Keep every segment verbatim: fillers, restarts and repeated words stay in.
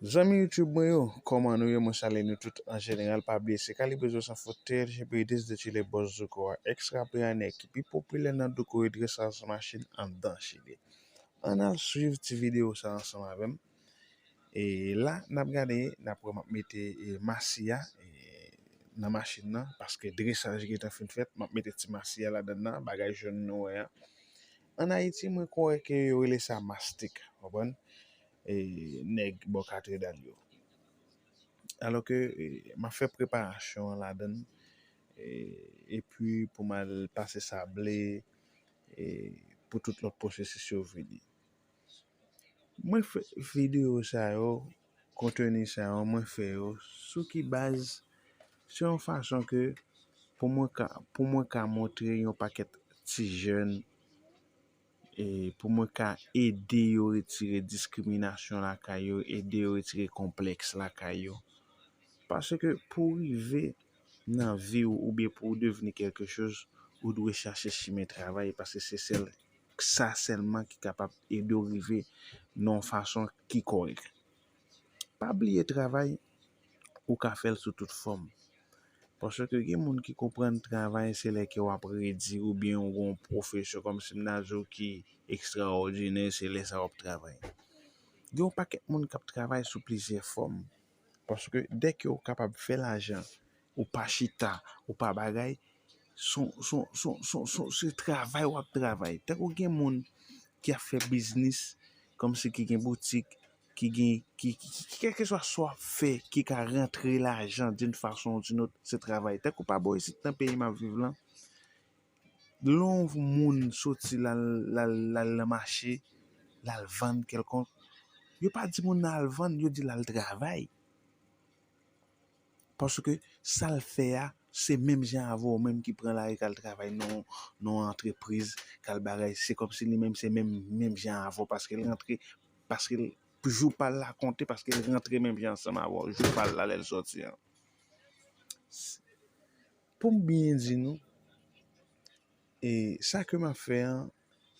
Zanmi YouTube mwen yo, kòman nou ye? Mwen salye nou tout an jeneral. Pa bliye, se Kalibre Zo San Fot, T L G P, Desde Chile, Boss Douko a, ex rapè a, nèg ki pi popilè nan Douko e dresaj machin anndan Chili. Ann al swiv ti videyo sa ansanm avè m. E la, n ap gade, n ap wè m ap mete e, masi a e, nan machin nan, paske dresaj gentan fin fèt, m ap mete ti masi a ladan nan, bagay jòn nou wè a. Ann Ayiti, mwen kwè ke yo rele sa mastik, konprann? E, nèg bò Katredal yo. Alò ke e, m ap fè preparasyon an ladan l, e, epi pou m al pase sable e, pou tout lòt pwosesis yo vini. Mwen fè videyo sa yo, konteni sa yo, mwen fè yo sou ki baz? Se yon fason ke pou mwen ka, pou mwen ka montre yon pakèt ti jèn e pou mwen ka ede yo retire diskriminasyon lakay yo, ede yo retire konplèks lakay yo. Paske pou w rive nan vi w oubyen pou w devni kèlkechoz, ou dwe chache chimen travay, paske se sèl sa sèlman ki kapab ede w rive nan yon fason ki kòrèk. Pa bliye travay, ou ka fè l sou tout fòm. Paske gen moun ki konprann travay se lè ke w ap redi oubyen w gen yon pwofesyon kòmsi m ta di w ki ekstraòdinè, se lè sa w ap travay. Gen yon pakèt moun k ap travay sou plizyè fòm. Paske dèke w kapab fè lajan, ou pa chita, ou pa bagay, se travay w ap travay. Tankou gen moun ki ap fè biznis, kòmsi ki gen boutik, ki gen, ki, ki, ki, kèlkeswa sa w ap fè, ki ka rantre lajan d'une façon ou d'une autre, se travay. Tankou pa bò isit nan peyi m ap viv lan, lè yon moun soti l al, l al, l al nan mache, l al vann kèlkonk, yo pa di moun nan al vann, yo di l al travay. Paske sa l fè a, se menm jan avè w menm ki pran lari k al travay nan, nan yon antrepriz, k al bagay, se kòmsi li menm se menm, menm jan avè w, paske l rantre, paske l, jou pa l la konte, paske l rantre menm jan ansanm avè w, jou pa l la lè l sòti an. Pou m byen di nou, e sa ke m ap fè an,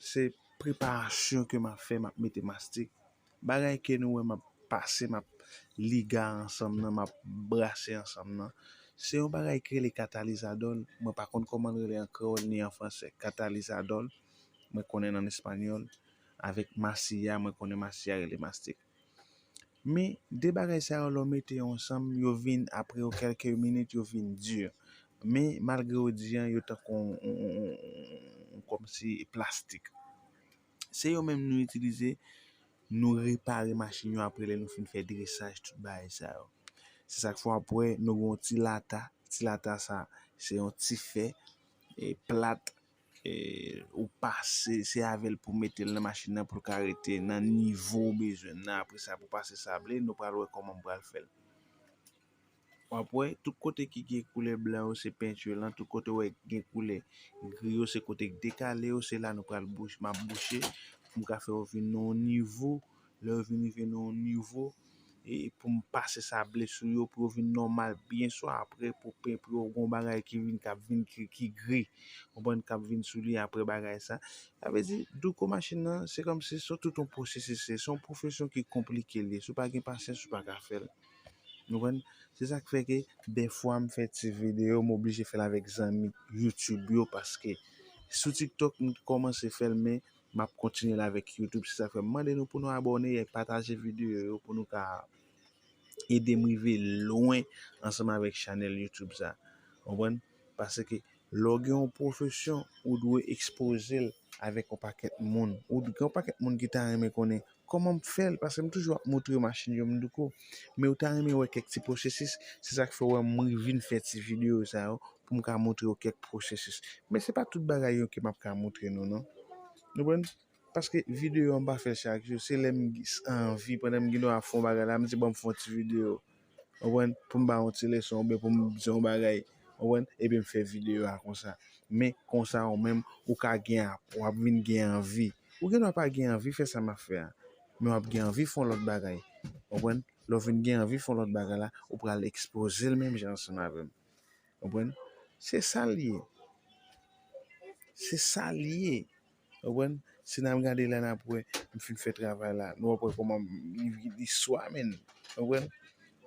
se preparasyon ke m ap fè, m ap mete mastik. Bagay ke nou wè m ap pase, m ap liga ansanm nan, m ap brase ansanm nan, se yon bagay ki rele katalizadòl. Mwen pa konn kòman l rele an kreyòl ni an fransè. Katalizadòl, mwen konnen l an espanyòl. Avèk masi a, mwen konnen masi a rele mastik. Men, de bagay sa yo, lè w mete yo ansanm, yo vin, apre yo kèlke minit, yo vin di. Men, malgre yo di an, yo tankou yon, yon, yon, yon, yon, kòmsi plastik. Se yo menm nou itilize, nou repare machin yo apre lè nou fin fè dresaj, tout bagay sa yo. Se sa k fè w ap wè, nou gen yon ti lata. Ti lata sa, se yon ti fè e, plat, e, ou pase, se avè l pou mete l nan machin nan pou l ka rete nan nivo w bezwen nan. Apre sa, pou pase sable, nou pral wè kòman m pral fè l. W ap wè, tout kote ki gen koulè blan yo, se penti lan, tout kote w wè gen koulè gri yo, se kote k dekale yo, se la nou pral bouch-, m ap bouche, pou m ka fè yo vin nan yon nivo, lè yo vin rive nan yon nivo, e pou m pase sable sou yo, pou yo vin nòmal, byen swa apre pou pen, pou yo gon bagay ki vin, k ap vin, ki, ki gri, konprann, k ap vin sou li apre bagay sa. Sa vle di, douko machin nan, se kòmsi se tout yon pwosesis, se, se yon pwofesyon ki konplike l ye. Si w pa gen pasyans, ou pa ka fè l. Konprann? Se sa k fè ke dèfwa m fè ti videyo, m oblije fè l avèk zanmi YouTube yo, paske sou TikTok, m kòmanse fè l, men m ap kontinye l avèk YouTube. Se sa k fè m mande nou pou nou abòne e pataje videyo yo pou nou ka ede m rive lwen ansanm avèk chanèl YouTube sa. Konprann? Paske lè w gen yon pwofesyon, ou dwe ekspoze l avèk yon pakèt moun. Ou gen yon pakèt moun ki ta renmen konnen kòman m fè l, paske m toujou ap montre yo machin yo, m douko. Men ou ta renmen wè kèk ti pwosesis, se sa k fè w wè m vin fè ti videyo sa yo, pou m ka montre yo kèk pwosesis. Men se pa tout bagay yo ke m ap ka montre nou, non. Nou konprann? Paske videyo an m pa fè l chak jou, se lè m anvi, pandan m gen dwa ap fè yon bagay la, m di, "Ban m fè yon ti videyo." Ou konprann? Pou m ba yon ti leson, oubyen pou m di yon bagay, ou konprann? Epi m fè videyo a konsa. Men konsa ou menm, ou ka gen, w ap vin gen anvi. Ou gen dwa pa gen anvi fè sa m ap fè a, men w ap gen anvi fè yon lòt bagay. Ou konprann? Lè w vin gen anvi fè yon lòt bagay la, ou pral ekspoze l menm jan ansanm avè m. Ou konprann? Se sa l ye. Se sa l ye. Ou konprann? Si n ap gade la, n ap wè, m fin fè travay la. Nou ap wè kòman m, li, li swa, men. Ou konprann?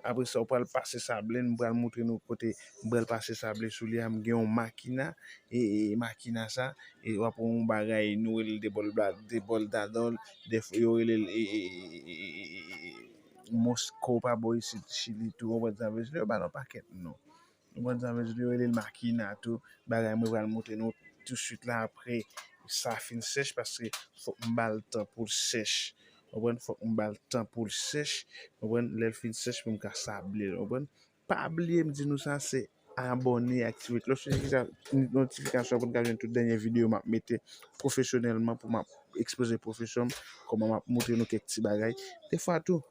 Apre sa, ou pral pase sable, m pral montre nou kote m pral pase sable sou li a. M gen yon makina, e, e makina sa, e w ap wè yon bagay, nou rele l debòl bla-, debòl dadòl, dèfwa yo rele l, e, e, e, e, e, e, e, Mosco pa bò isit, Chili tou, ou konprann sa m vle di, yo ba l yon pakèt non. Ou konprann sa m vle di, yo rele l makina tou, bagay mwen pral montre nou tousuit la apre sa fin sèch, paske fòk m ba l tan pou l sèch. Ou konprann? Fòk m ba l tan pou l sèch. Ou konprann? Lè l fin sèch pou m ka sable l. Ou konprann? Pa bliye m di nou sa, se abòne, aktive klòch notifikasyon pou n ka jwenn tout dènye videyo m ap mete pwofesyonèlman pou m ap ekspoze pwofesyon m, kòman m ap montre nou kèk ti bagay. Defwa tou,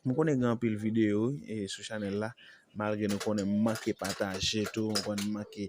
m konnen gen anpil videyo, wi, e sou chanèl la, malgre nou konnen m manke pataje tou, m konnen m manke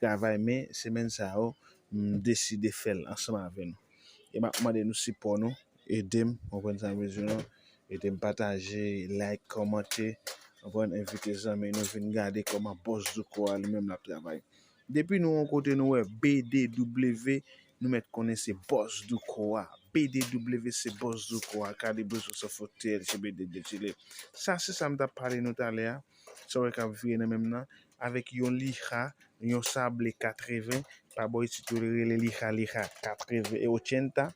travay, men semèn sa yo, m deside fè l ansanm avè nou. E m ap mande nou sipò nou, ede m, ou konprann sa m vle di nou, ede m pataje, like, kòmante, ou konprann, envite zanmi nou vin gade kòman Bòs Douko a li menm l ap travay. Depi nou yon kote nou wè B D W, nou mèt konnen se Bòs Douko a. B D W se Bòs Douko a, Kalib Rezo San Fwontyè, L G B T de Chile. Sa se sa m t ap pale nou talè a. Sa w wè k ap vire nan men m nan, avèk yon liha, yon sable katreven, pa bò isit yo rele liha, liha katreven e ochenta.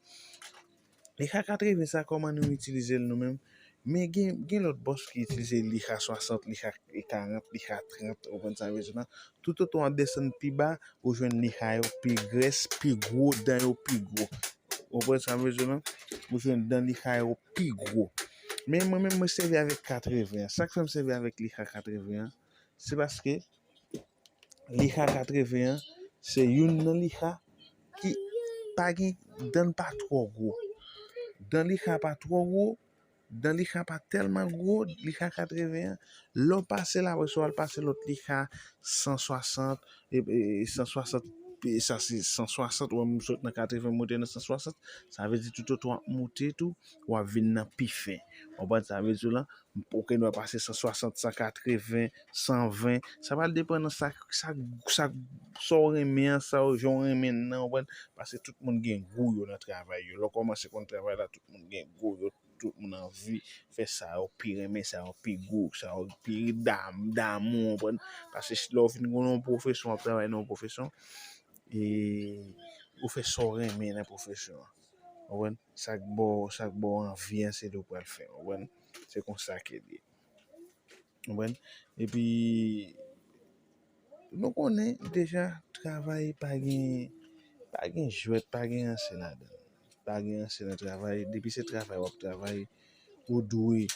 Liha katreven sa, kòman nou itilize l nou menm? Men gen, gen lòt bòs ki itilize liha swasant, liha karant, liha trant, ou konprann sa m vle di la? Toutotan w ap desann pi ba, ou jwenn liha yo pi grès, pi gwo, dan yo pi gwo. Ou konprann sa m vle di la? Ou jwenn dan liha yo pi gwo. Men mwen menm, mwen sèvi avèk katreven an. Sa k fè m sèvi avèk liha katreven an, se paske liha katreven an, se youn nan liha ki pa gen, dan l pa twò gwo. Dan liha pa twò gwo, dan liha pa tèlman gwo, liha katreven an, lè w pase l, apre sa w al pase lòt liha san swasant, e, e, san swasant, e, sa se san swasant, ou wè m sot nan katreven, m monte nan san swasant, sa vle di toutotan w ap monte tou, w ap vin nan pi fen. Ou konprann sa vle di la? Ou gen dwa pase san swasant, san katreven, san ven. Sa pral depann nan sa, sa, sa, sa w renmen an, sa w, jan w renmen l nan, ou konprann? Paske tout moun gen gou yo nan travay yo. Lè w kòmanse konn travay la, tout moun gen gou yo, tout moun anvi fè sa yo pi renmen, sa yo pi gou, sa yo pi dam-, damou, ou konprann? Paske lè w fin konn yon pwofesyon, w ap travay nan yon pwofesyon, e ou fè sa w renmen nan pwofesyon an. Ou konprann? Sa k ba w, sa k ba w anvi an, se li w pral fè, ou konprann? Se konsa ke l ye. Ou konprann? Epi, nou konnen deja, travay pa gen, pa gen jwèt, pa gen ranse ladan l. Pa gen ranse nan travay. Depi se travay w ap travay, ou dwe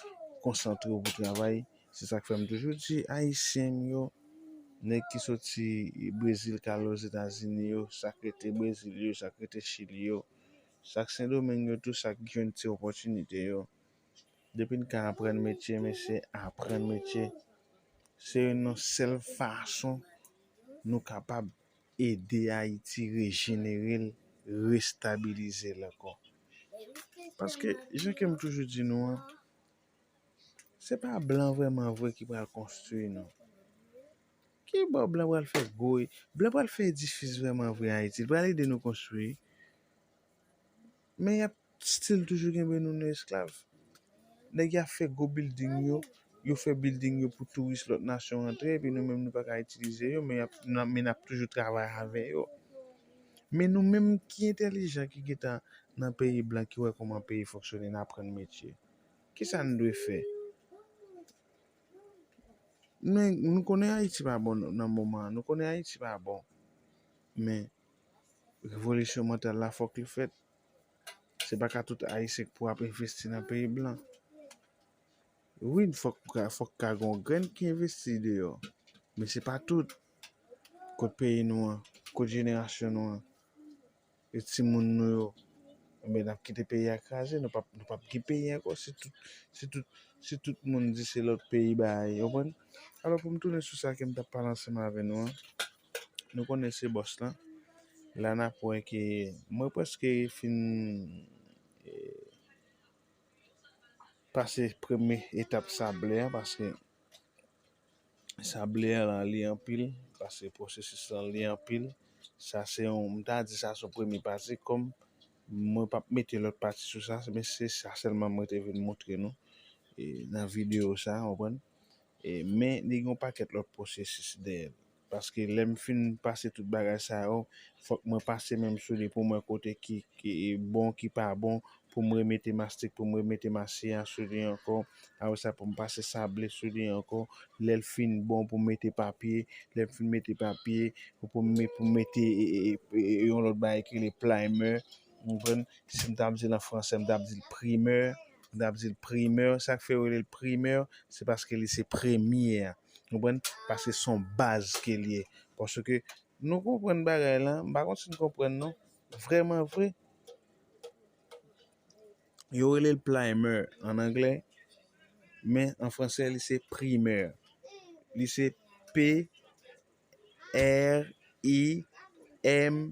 konsantre w pou travay. Se sa k fè m toujou di Ayisyen m yo, nèg ki soti Brezil k al Ozetazini yo, sa k rete Brezil yo, sa k rete Chili yo, sa k Sendomeng yo tou, sa k jwenn ti opòtinite yo. Depi n ka aprann metye, mesye, aprann metye. Se youn nan sèl fason nou kapab ede Ayiti rejenere l, restabilize l ankò. Paske, jan ke m toujou di nou an, se pa blan vrèman vre ki pral konstwi nou. Ki bò blan pral fè gwo, blan pral fè edifis vrèman vre Ayiti? L pral ede nou konstwi. Men y ap still toujou kenbe nou nan esklav. Nèg y ap fè gwo bilding yo, yo fè bilding yo pou touris lòt nasyon antre, epi nou menm nou pa ka itilize yo, men y ap, n ap, men n ap toujou travay avè yo. Men nou menm ki entèlijan, ki gentan nan peyi blan, ki wè kòman peyi fonksyone, n aprann metye. Kisa n dwe fè? Men nou konnen Ayiti pa bon nan moman an, nou konnen Ayiti pa bon. Men revolisyon mantal la fòk li fèt. Se pa ka tout Ayisyen k pou ap envesti nan peyi blan. Wi, fòk, fòk ka gen yon grenn ki envesti deyò. Men se pa tout. Kot peyi nou an, kot jenerasyon nou an, e timoun nou yo, enben, n ap kite peyi a kraze, nou p ap, nou p ap gen peyi ankò, si tout, si tout, si tout moun di se lòt peyi bagay, ou konprann? Alò, pou m tounen sou sa ke m t ap pale ansanm avè nou an, nou konnen se bòs lan. La n ap wè ke mwen prèske fin, eh, pase premye etap sable a, paske sable a la li anpil, paske pwosesis lan li anpil. Sa se yon, m ta di sa se yon premye pati, kòm mwen p ap mete lòt pati sou sa, men se sa sèlman mwen te vin montre nou. nan videyo sa, w konprann? E, men li gen yon pakèt lòt pwosesis dèyè l. Paske lè m fin pase tout bagay sa yo, fòk mwen pase menm sou li pou m wè kote ki, ki bon, ki pa bon, pou m remete mastik, pou m remete masye a sou li ankò. Apre sa, pou m pase sable sou li ankò. Lè l fin bon, pou m mete papye. Lè m fin mete papye, pou m, pou m mete e, e, e, e, yon lòt bagay ki rele primer. Ou konprann? Si m t ap di l an fransè, m t ap di l primè. M t ap di l primè. Sa k fè yo rele l primè, se paske li se premye a. Ou konprann? Paske se yon baz ke l ye. Paske nou konprann bagay la, m pa konn si n konprann non. Vrèman vre, yo rele l primer an anglè, men an fransè, li se primè. Li se P R I M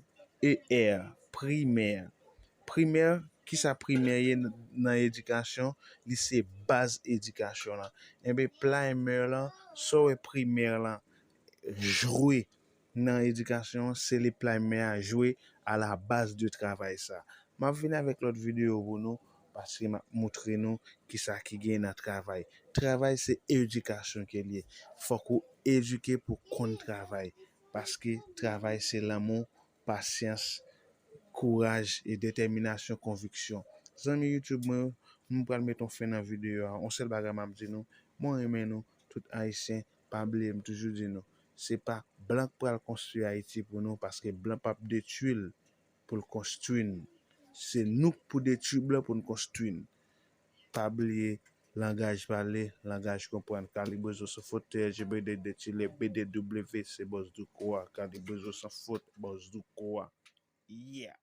E R, primè. Primè, kisa primè ye n-, nan edikasyon? Li se baz edikasyon lan. Enben, primer lan, sa w wè primè lan jwe nan edikasyon, se li primè a jwe à la base de travay sa. M ap vin avèk lòt videyo pou nou, paske m ap moutre nou kisa ki gen nan travay. Travay se edikasyon ke l ye. Fòk ou edike pou konn travay. Paske travay se lanmou, pasyans, kouraj e detèminasyon, konviksyon. Zanmi YouTube mwen yo, nou pral met yon fen nan videyo a. Yon sèl bagay m ap di nou, mwen renmen nou, tout Ayisyen, pa bliye m toujou di nou, se pa blan k pral konstwi Ayiti pou nou, paske blan p ap detwi l pou l konstwi n. Se nou k pou detwi blan pou n konstwi n. Pa bliye, langaj pale, langaj konprann. Kalibrezo san fot, T R G B D D, Chile, B D W, se bòs Douko a. Kalibrezo san fot, bòs Douko a. Yeah!